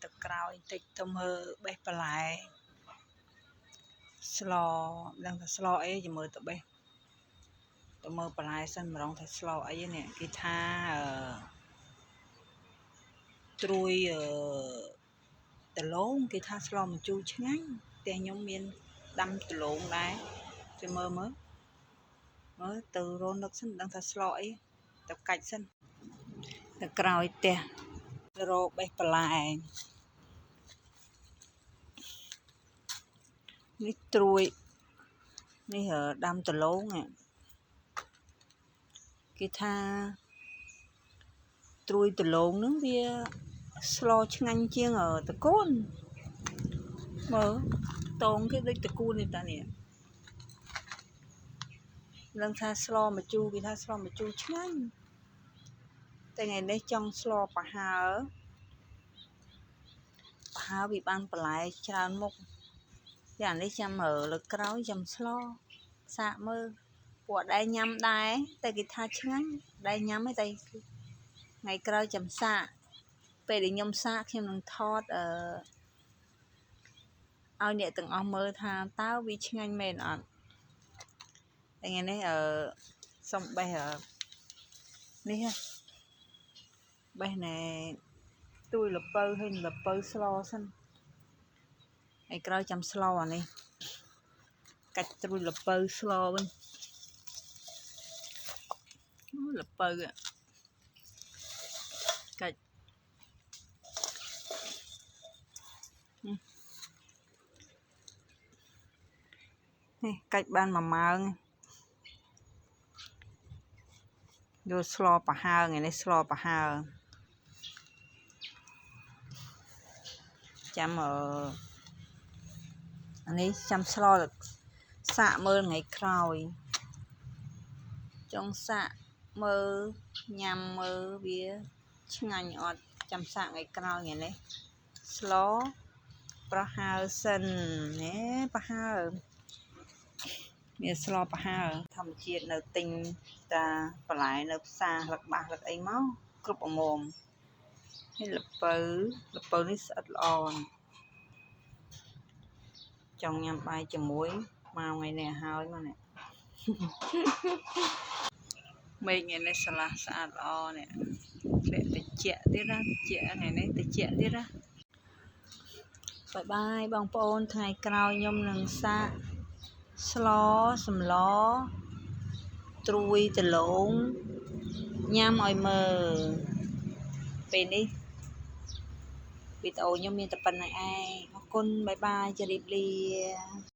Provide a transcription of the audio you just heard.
ទៅក្រោយបន្តិចទៅមើលបេះបន្លែស្លមិនដឹងថាស្លអីចាំមើលទៅបេះទៅមើលបន្លែសិនម្ដងថាស្លអីនេះគេថាអឺត្រួយអឺដលងគេថាស្លម្ជូរឆ្ងាញ់ផ្ទះខ្ញុំមានដាំដលងដែរចាំមើលមើលមើលទៅរនឹកសិនដឹងថាស្លអីទៅកាច់សិនទៅក្រោយផ្ទះរកបេះបន្លែនេះត្រួយនេះដាំដលងគេថាត្រួយដលងនឹងវាស្លឆ្ងាញ់ជាងតកូនមើលតងគេដូចតកូននេះតានេះនឹងថាស្លម្ជូរគេថាស្លម្ជូរឆ្ងាញ់តែថ្ងៃនេះចង់ស្លប្រហើរប្រហើរវាបានបន្លែច្រើនមុខយ៉ាងនេះចាំលើកក្រោយចាំស្លសាកមើលពួកដែរញ៉ាំដែរតែគេថាឆ្ងាញ់ដែរញ៉ាំទេតែថ្ងៃក្រោយចាំសាកពេលដែលខ្ញុំសាកខ្ញុំនឹងថតអឺឲ្យអ្នកទាំងអស់មើលថាតើវាឆ្ងាញ់មែនអត់ថ្ងៃនេះអឺសុំបេះនេះបេះណែទួយលពៅហើយលពៅស្លសិនថ្ងៃក្រោយចាំស្លអានេះកាច់ត្រួយលពៅស្លវិញលពៅកាច់នេះកាច់បាន1ម៉ោងយកស្លប្រហើរថ្ងៃនេះស្លប្រហើរចាំអឺអានេះចាំស្លសាកមើលថ្ងៃក្រោយចង់សាកមើលញ៉ាំមើលវាឆ្ងាញ់អត់ចាំសាកថ្ងៃក្រោយថ្ងៃនេះស្លប្រហើរសិនណែប្រហើរមានស្លប្រហើរធម្មជាតិនៅទិញតាបន្លែនៅផ្សារលឹកបាសលឹកអីមកគ្រប់អមមហើយលពៅលពៅនេះស្អិតល្អចង់ញ៉ាំបាយជាមួយមកថ្ងៃនេះហើយមកនេះមេឃថ្ងៃនេះស្រឡះស្អាតល្អនេះធ្លាក់តិចទៀតណាតិចថ្ងៃនេះតិចទៀតណាបាយបាយបងប្អូនថ្ងៃក្រោយខ្ញុំនឹងសាកស្លសម្លត្រួយដលងញ៉ាំឲ្យមើលពេលនេះវីដេអូខ្ញុំមានតែប៉ុណ្្នឹងឯងអរគុណបាយបាយជម្រាបលា។